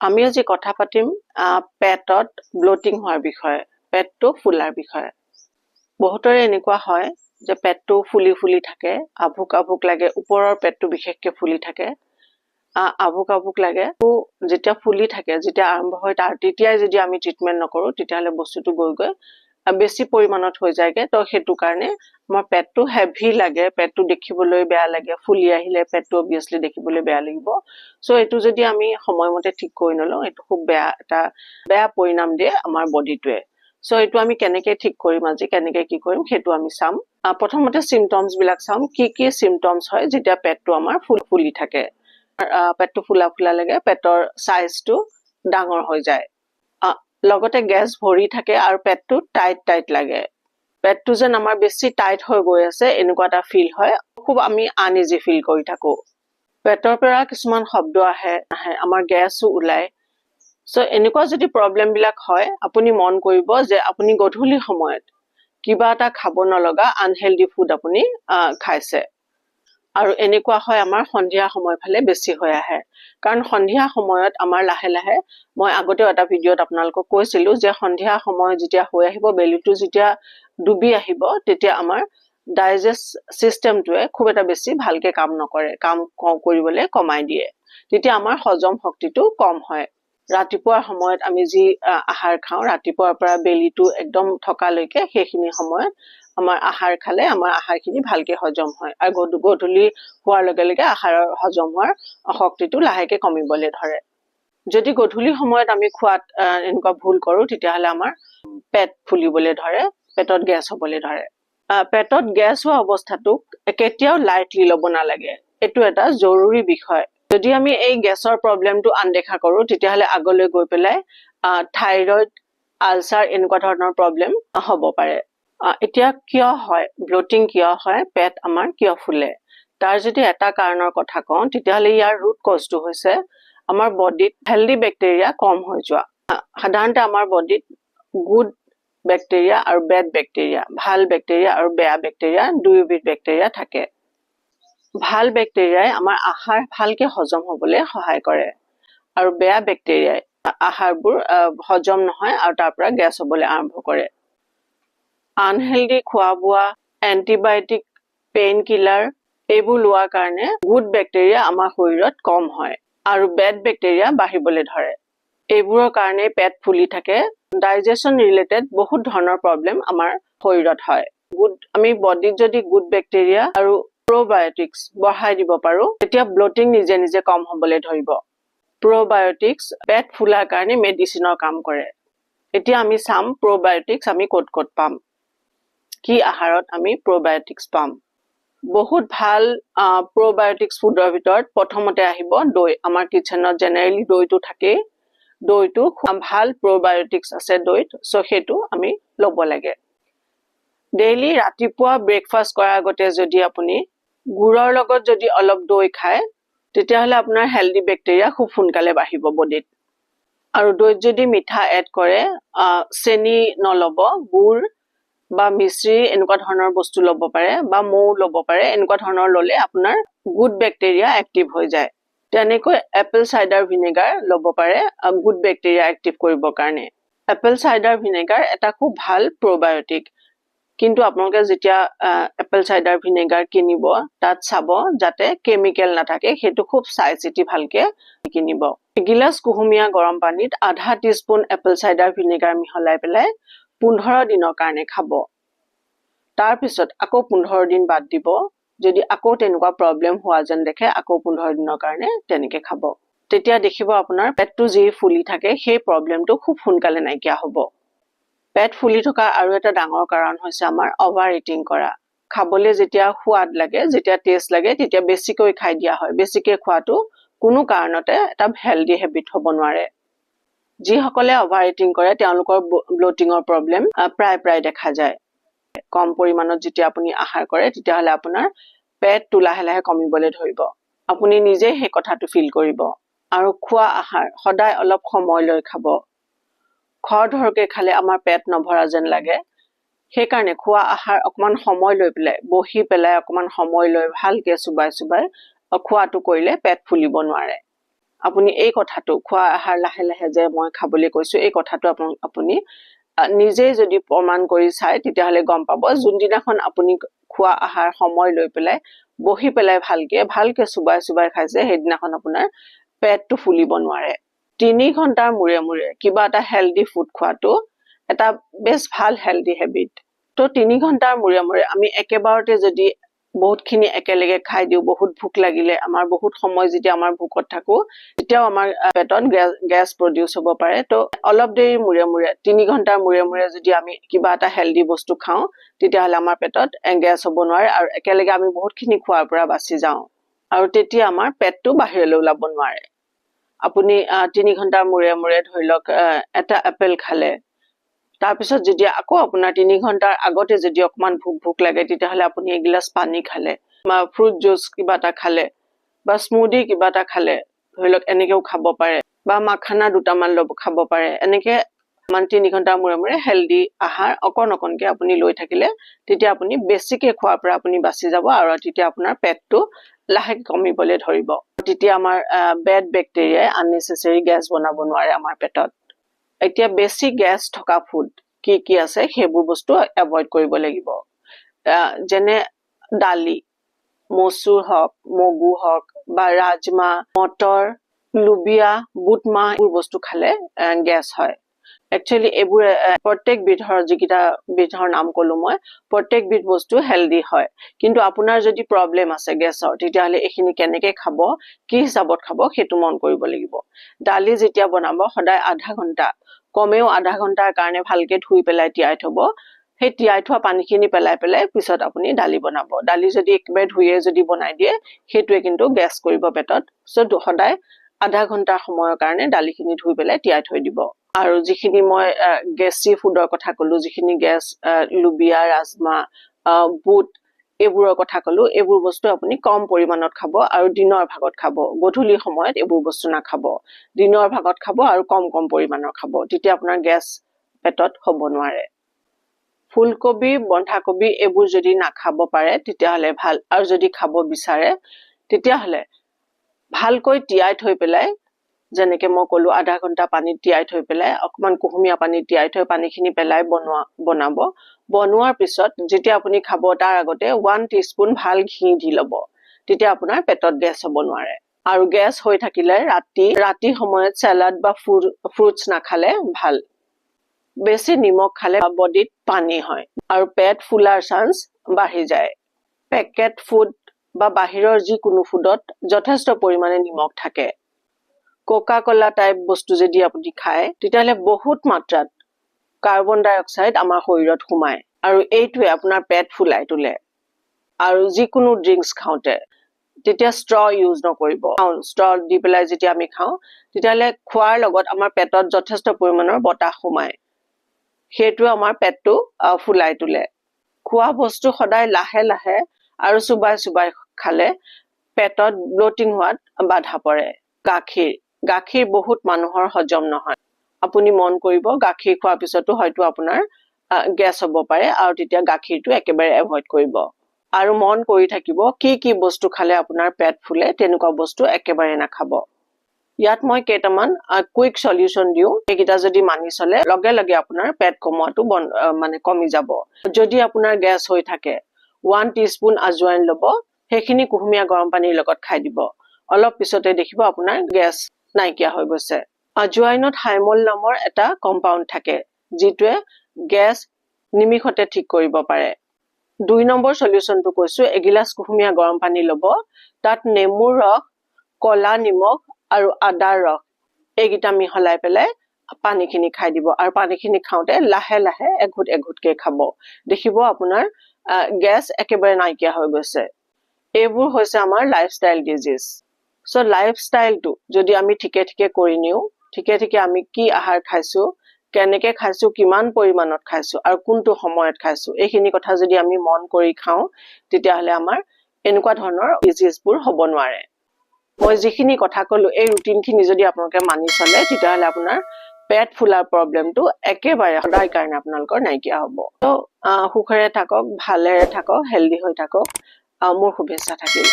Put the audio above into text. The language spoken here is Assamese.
আমি আজি কথা পাতিম পেটত ব্লটিং হোৱাৰ বিষয়ে, পেটটো ফুলাৰ বিষয়ে। বহুতৰে এনেকুৱা হয় যে পেটটো ফুলি ফুলি থাকে, আভোক আভোক লাগে। ওপৰৰ পেটটো বিশেষকৈ ফুলি থাকে, আভোক আভোক লাগে। যেতিয়া ফুলি থাকে, যেতিয়া আৰম্ভ হয়, তাৰ তেতিয়াই যদি আমি ট্ৰিটমেণ্ট নকৰোঁ, তেতিয়াহ'লে বস্তুটো গৈ গৈ বেছি পৰিমাণত হৈ যায়গে। তো সেইটো কাৰণে আমাৰ পেটটো হেভি লাগে, পেটটো দেখিবলৈ বেয়া লাগে। ফুলি আহিলে পেটটো অভিয়াছলি দেখিবলৈ বেয়া লাগিব। চ' এইটো যদি আমি সময়মতে ঠিক কৰি নলওঁ, এইটো খুব বেয়া এটা বেয়া পৰিণাম দিয়ে আমাৰ বডিটোৱে। চ' এইটো আমি কেনেকে ঠিক কৰিম, আজি কেনেকে কি কৰিম, সেইটো আমি চাম। প্ৰথমতে চিমটমছ বিলাক চাম, কি কি চিমটমছ হয় যেতিয়া পেটটো আমাৰ ফুলি থাকে, পেটটো ফুলা ফুলা লাগে, পেটৰ চাইজটো ডাঙৰ হৈ যায়, লগতে গেছ ভৰি থাকে আৰু পেটটো টাইট টাইট লাগে। পেটটো যেন আমাৰ বেছি টাইট হৈ গৈ আছে, এনেকুৱা এটা ফিল হয়। খুব আমি আনইজি ফিল কৰি থাকো। পেটৰ পৰা কিছুমান শব্দ আহে, আমাৰ গেছো ওলায়। চ' এনেকুৱা যদি প্ৰব্লেম বিলাক হয়, আপুনি মন কৰিব যে আপুনি গধূলি সময়ত কিবা এটা খাব নলগা আনহেল্ডি ফুড আপুনি খাইছে। আৰু এনেকুৱা হয় আমাৰ সন্ধিয়া সময় ফালে বেছি হৈ আহে, কাৰণ সন্ধিয়া সময়ত আমাৰ লাহে লাহে, মই আগতেও এটা ভিডিঅ'ত আপোনালোকক কৈছিলো যে সন্ধিয়া সময় যেতিয়া হৈ আহিব, বেলিটো যেতিয়া ডুবি আহিব, তেতিয়া আমাৰ ডাইজেষ্ট চিষ্টেমটোৱে খুব এটা বেছি ভালকে কাম নকৰে, কাম কৰিবলৈ কমাই দিয়ে। তেতিয়া আমাৰ হজম শক্তিটো কম হয়। ৰাতিপুৱাৰ সময়ত আমি যি আহাৰ খাওঁ, ৰাতিপুৱাৰ পৰা বেলিটো একদম থকালৈকে সেইখিনি সময়ত আমাৰ আহাৰ খালে আমাৰ আহাৰখিনি ভালকে হজম হয় আৰু গধূলি হোৱাৰ লগে লগে আহাৰৰ হজম হোৱাৰ শক্তিটো লাহেকে কমিবলৈ ধৰে। যদি গধূলি সময়ত আমি খোৱাত এনেকুৱা ভুল কৰো, তেতিয়াহ'লে আমাৰ পেট ফুলিবলৈ ধৰে, পেটত গেছ হ'বলৈ ধৰে। পেটত গেছ হোৱা অৱস্থাটোক কেতিয়াও লাইটলি ল'ব নালাগে। এইটো এটা জৰুৰী বিষয়। যদি আমি এই গেছৰ প্ৰব্লেমটো আনদেখা কৰো, তেতিয়াহ'লে আগলৈ গৈ পেলাই থাইৰইড, আলচাৰ এনেকুৱা ধৰণৰ প্ৰব্লেম হ'ব পাৰে। এতিয়া কিয় হয় ব্লটিং, কিয় হয়, পেট আমাৰ কিয় ফুলে, তাৰ যদি এটা কাৰণৰ কথা কওঁ, তেতিয়াহ'লে ইয়াৰ ৰুট কজটো হৈছে আমাৰ বডিত হেল্ডি বেক্টেৰিয়া কম হৈ যোৱা। সাধাৰণতে আমাৰ বডিত গুড বেক্টেৰিয়া আৰু বেড বেক্টেৰিয়া, ভাল বেক্টেৰিয়া আৰু বেয়া বেক্টেৰিয়া, দুয়োবিধ বেক্টেৰিয়া থাকে। ভাল বেক্টেৰিয়াই আমাৰ আহাৰ ভালকে হজম হ'বলৈ সহায় কৰে আৰু বেয়া বেক্টেৰিয়াই আহাৰবোৰ হজম নহয় আৰু তাৰ পৰা গেছ হ'বলৈ আৰম্ভ কৰে। আনহেল্ডি খোৱা বোৱা, এণ্টিবায়টিক, পেইন কিলাৰ এইবোৰ লোৱাৰ কাৰণে গুড বেক্টেৰিয়া আমাৰ শৰীৰত কম হয় আৰু বেড বেক্টেৰিয়া বাঢ়িবলৈ ধৰে। এইবোৰৰ কাৰণে পেট ফুলি থাকে। ডাইজেশ্যন ৰিলেটেড বহুত ধৰণৰ প্ৰব্লেম আমাৰ শৰীৰত হয়। আমি বডিত যদি গুড বেক্টেৰিয়া আৰু প্ৰ'বায়টিক্স বঢ়াই দিব পাৰো, তেতিয়া ব্লটিং নিজে নিজে কম হ'বলৈ ধৰিব। প্ৰ'বায়টিক্স পেট ফুলাৰ কাৰণে মেডিচিনৰ কাম কৰে। এতিয়া আমি চাম প্ৰ'বায়টিক্স আমি ক'ত ক'ত পাম, কি আহাৰত আমি প্ৰ'বায়টিক্স পাম। বহুত ভাল প্ৰ'বায়টিক্স ফুডৰ ভিতৰত প্ৰথমতে আহিব দৈ। আমাৰ কিটচেনত জেনেৰেলি দৈটো থাকেই। দৈটো ভাল প্ৰ'বায়টিক্স আছে দৈত। চ' সেইটো আমি ল'ব লাগে। ডেইলি ৰাতিপুৱা ব্ৰেকফাষ্ট কৰাৰ আগতে যদি আপুনি গুৰৰ লগত যদি অলপ দৈ খায়, তেতিয়াহ'লে আপোনাৰ হেল্ডি বেক্টেৰিয়া খুব সোনকালে বাঢ়িব বডিত। আৰু দৈত যদি মিঠা এড কৰে, চেনি নল'ব, গুৰ বা মিশ্ৰি এনেকুৱা ধৰণৰ বস্তু ল'ব পাৰে বা মৌ ল'ব পাৰে। এনেকুৱা ধৰণৰ ল'লে আপোনাৰ গুড বেক্টেৰিয়া এক্টিভ হৈ যায়। তেনেকৈ এপল চাইডাৰ ভিনেগাৰ ল'ব পাৰে গুড বেক্টেৰিয়া এক্টিভ কৰিবৰ কাৰণে। এপল চাইডাৰ ভিনেগাৰ এটা খুব ভাল প্ৰ'বায়টিক। কিন্তু আপোনালোকে যেতিয়া এপল চাইডাৰ ভিনেগাৰ কিনিব, তাত চাব যাতে কেমিকেল নাথাকে। সেইটো খুব চাই চিতি ভালকে কিনিব। এগিলাচ কুহুমীয়া গৰম পানীত আধা টিস্পুন এপল চাইডাৰ ভিনেগাৰ মিহলাই পেলাই 15 দিনৰ কাৰণে খাব। তাৰপিছত আকৌ 15 দিন বাদ দিব। যদি আকৌ তেনেকুৱা প্ৰব্লেম হোৱা যেন দেখে, আকৌ 15 দিনৰ কাৰণে তেনেকে খাব। তেতিয়া দেখিব আপোনাৰ পেটটো যি ফুলি থাকে, সেই প্ৰব্লেমটো খুব সোনকালে নাইকিয়া হ'ব। পেট ফুলি থকা আৰু এটা ডাঙৰ কাৰণ হৈছে আমাৰ অভাৰ ইটিং কৰা। খাবলৈ যেতিয়া সোৱাদ লাগে, যেতিয়া টেষ্ট লাগে, তেতিয়া বেছিকৈ খাই দিয়া হয়। বেছিকে খোৱাটো কোনো কাৰণতে এটা হেল্ডি হেবিট হ'ব নোৱাৰে। যিসকলে অভাৰ ইটিং কৰে, তেওঁলোকৰ ব্লটিঙৰ প্ৰব্লেম প্ৰায় প্ৰায় দেখা যায়। কম পৰিমাণত যেতিয়া আপুনি আহাৰ কৰে, তেতিয়াহ'লে আপোনাৰ পেটটো লাহে লাহে কমিবলৈ ধৰিব। আপুনি নিজে সেই কথাটো ফিল কৰিব। আৰু খোৱা আহাৰ সদায় অলপ সময় লৈ খাব। খৰধৰকে খালে আমাৰ পেট নভৰা যেন লাগে। সেইকাৰণে খোৱা আহাৰ অকণমান সময় লৈ পেলাই, বহি পেলাই অকণমান সময় লৈ ভালকে চোবাই চোবাই খোৱাটো কৰিলে পেট ফুলিব নোৱাৰে। আপুনি এই কথাটো, খোৱা আহাৰ লাহে লাহে যে মই খাবলৈ কৈছো, এই কথাটো আপুনি নিজেই যদি প্ৰমাণ কৰি চায়, তেতিয়াহ'লে গম পাব, যোনদিনাখন আপুনি খোৱা আহাৰ সময় লৈ পেলাই বহি পেলাই ভালকে ভালকে চুবাই চুবাই খাইছে, সেইদিনাখন আপোনাৰ পেটটো ফুলিব নোৱাৰে। 3 ঘণ্টাৰ মূৰে মূৰে কিবা এটা হেল্ডি ফুড খোৱাটো এটা বেছ ভাল হেল্ডি হেবিট। তো 3 ঘণ্টাৰ মূৰে মূৰে আমি একেবাৰতে যদি বহুতখিনি একেলগে খাই দিওঁ, বহুত ভোক লাগিলে আমাৰ, বহুত সময় যেতিয়া আমাৰ ভোকত থাকো, তেতিয়াও আমাৰ পেটত গেছ প্ৰডিউচ হ'ব পাৰে। তো অলপ দেৰি মূৰে মূৰে, 3 ঘণ্টাৰ মূৰে মূৰে যদি আমি কিবা এটা হেল্ডি বস্তু খাওঁ, তেতিয়াহ'লে আমাৰ পেটত গেছ হ'ব নোৱাৰে আৰু একেলগে আমি বহুতখিনি খোৱাৰ পৰা বাচি যাওঁ আৰু তেতিয়া আমাৰ পেটটো বাহিৰলৈ ওলাব নোৱাৰে। আপুনি 3 ঘণ্টাৰ মূৰে মূৰে ধৰি লওক এটা এপেল খালে, তাৰপিছত যদি আকৌ আপোনাৰ 3 ঘণ্টাৰ আগতে যদি অকণমান ভোক ভোক লাগে, তেতিয়াহ'লে আপুনি এগিলাচ পানী খালে বা ফ্ৰুট জুচ কিবা এটা খালে বা স্মুদি কিবা এটা খালে, ধৰি লওক এনেকেও খাব পাৰে বা মাখানা দুটামান ল'ব খাব পাৰে। এনেকে মানে 3 ঘণ্টাৰ মূৰে মূৰে হেল্ডি আহাৰ অকণ অকণকে আপুনি লৈ থাকিলে, তেতিয়া আপুনি বেছিকে খোৱাৰ পৰা আপুনি বাচি যাব আৰু তেতিয়া আপোনাৰ পেটটো লাহেকে কমিবলৈ ধৰিব। তেতিয়া আমাৰ বেড বেক্টেৰিয়াই আননেচেচাৰী গেছ বনাব নোৱাৰে আমাৰ পেটত। এতিয়া বেছি গেছ থকা ফুড কি কি আছে, সেইবোৰ বস্তু এভইড কৰিব লাগিব। যেনে দালি, মচুৰ হওক, মগু হওক বা ৰাজমা, মটৰ, লুবিয়া, বুটমাহ, এইবোৰ বস্তু খালে গেছ হয়। একচুৱেলি এইবোৰ প্ৰত্যেক বিধৰ, যিকেইটা বিধৰ নাম ক'লো মই, প্ৰত্যেকবিধ বস্তু হেল্ডি হয়। কিন্তু আপোনাৰ যদি প্ৰব্লেম আছে গেছৰ, তেতিয়াহ'লে এইখিনি কেনেকে খাব, কি হিচাপত খাব, সেইটো মন কৰিব লাগিব। দালি যেতিয়া বনাব, সদায় আধা ঘণ্টা, কমেও আধা ঘণ্টাৰ কাৰণে ভালকে ধুই পেলাই তিয়াই থব। সেই তিয়াই থোৱা পানীখিনি পেলাই পেলাই পিছত আপুনি দালি বনাব। দালি যদি একেবাৰে ধুয়ে যদি বনাই দিয়ে, সেইটোৱে কিন্তু গেছ কৰিব পেটত। চ' সদায় আধা ঘণ্টাৰ সময়ৰ কাৰণে দালিখিনি ধুই পেলাই তিয়াই থৈ দিব। আৰু যিখিনি মই গেছি ফুডৰ কথা ক'লো, যিখিনি গেছ, লুবিয়া, ৰাজমা, বুট, এইবোৰৰ কথা ক'লো, এইবোৰ বস্তু আপুনি কম পৰিমাণত খাব আৰু দিনৰ ভাগত খাব। গধূলি সময়ত এইবোৰ বস্তু নাখাব। দিনৰ ভাগত খাব আৰু কম কম পৰিমাণৰ খাব, তেতিয়া আপোনাৰ গেছ পেটত হ'ব নোৱাৰে। ফুলকবি, বন্ধাকবি এইবোৰ যদি নাখাব পাৰে তেতিয়াহ'লে ভাল। আৰু যদি খাব বিচাৰে, তেতিয়াহ'লে ভালকৈ তিয়াই থৈ পেলাই, যেনেকে মই ক'লো, আধা ঘণ্টা পানীত তিয়াই থৈ পেলাই, অকণমান কুহুমীয়া পানীত তিয়াই থৈ পানীখিনি পেলাই বনাব। বনোৱাৰ পিছত যেতিয়া আপুনি খাব, তাৰ আগতে 1 স্পুন ভাল ঘি দি ল'ব। তেতিয়া আপোনাৰ পেটত গেছ হ'ব নোৱাৰে। আৰু গেছ হৈ থাকিলে ৰাতি ৰাতি সময়ত চেলাড বা ফ্ৰুটছ নাখালে ভাল। বেছি নিমখ খালে বডিত পানী হয় আৰু পেট ফুলাৰ চান্স বাঢ়ি যায়। পেকেট ফুড বা বাহিৰৰ যিকোনো ফুডত যথেষ্ট পৰিমাণে নিমখ থাকে। কোকা কলা টাইপ বস্তু যদি আপুনি খায়, তেতিয়াহ'লে বহুত মাত্ৰাত কাৰ্বন ডাই অক্সাইড আমাৰ শৰীৰত সোমায় আৰু এইটোৱে আপোনাৰ পেট ফুলাই তোলে। আৰু যিকোনো ড্ৰিংকছ খাওঁতে তেতিয়া ষ্ট্ৰ ইউজ নকৰিব। ষ্ট্ৰ দি পেলাই যেতিয়া আমি খাওঁ, তেতিয়াহ'লে খোৱাৰ লগত আমাৰ পেটত যথেষ্ট পৰিমাণৰ বতাহ সোমায়, সেইটোৱে আমাৰ পেটটো ফুলাই তোলে। খোৱা বস্তু সদায় লাহে লাহে আৰু চুবাই চুবাই খালে পেটত ব্লটিং হোৱাত বাধা পৰে। গাখীৰ গাখীৰ বহুত মানুহৰ হজম নহয়। আপুনি মন কৰিব, গাখীৰ খোৱাৰ পিছতো হয়তো আপোনাৰ গেছ হ'ব পাৰে আৰু তেতিয়া গাখীৰটো একেবাৰে এভইড কৰিব। আৰু মন কৰি থাকিব, কি কি বস্তু খালে আপোনাৰ পেট ফুলে, তেনেকুৱা বস্তু একেবাৰে নাখাব। ইয়াত মই কেইটামান কুইক চলিউশ্যন দিওঁ। এইকেইটা যদি মানি চলে, লগে লগে আপোনাৰ পেট কমোৱাটো মানে কমি যাব। যদি আপোনাৰ গেছ হৈ থাকে, 1 স্পুন আজৱাইন ল'ব, সেইখিনি কুহুমীয়া গৰম পানীৰ লগত খাই দিব। অলপ পিছতে দেখিব আপোনাৰ গেছ নাইকিয়া হৈ গৈছে। আজৱাইনত থাইমল নামৰ এটা কম্পাউণ্ড থাকে, যিটোৱে গেছ নিমিষতে ঠিক কৰিব পাৰে। 2 নম্বৰ চলিউশ্যনটো কৈছো। এগিলাচ কুহুমীয়া গৰম পানী ল'ব, তাত নেমুৰ ৰস, ক'লা নিমখ আৰু আদাৰ ৰস, এইকেইটা মিহলাই পেলাই পানীখিনি খাই দিব। আৰু পানীখিনি খাওঁতে লাহে লাহে এঘোট এঘোটকে খাব। দেখিব আপোনাৰ গেছ একেবাৰে নাইকিয়া হৈ গৈছে। এইবোৰ হৈছে আমাৰ লাইফষ্টাইল ডিজিজ। চ' লাইফষ্টাইলটো যদি আমি ঠিকে ঠিকে কৰি নিওঁ, ঠিকে ঠিকে আমি কি আহাৰ খাইছো, কেনেকে খাইছো, কিমান পৰিমাণত খাইছো আৰু কোনটো সময়ত খাইছো, এইখিনি কথা যদি আমি মন কৰি খাওঁ, তেতিয়াহ'লে আমাৰ এনেকুৱা ধৰণৰ ডিজিজবোৰ হ'ব নোৱাৰে। মই যিখিনি কথা ক'লো, এই ৰুটিনখিনি যদি আপোনালোকে মানি চলে, তেতিয়াহ'লে আপোনাৰ পেট ফুলাৰ প্ৰব্লেমটো একেবাৰে সদায় কাৰণে আপোনালোকৰ নাইকিয়া হ'ব। ত' সুখেৰে থাকক, ভালেৰে থাকক, হেল্ডি হৈ থাকক, মোৰ শুভেচ্ছা থাকিল।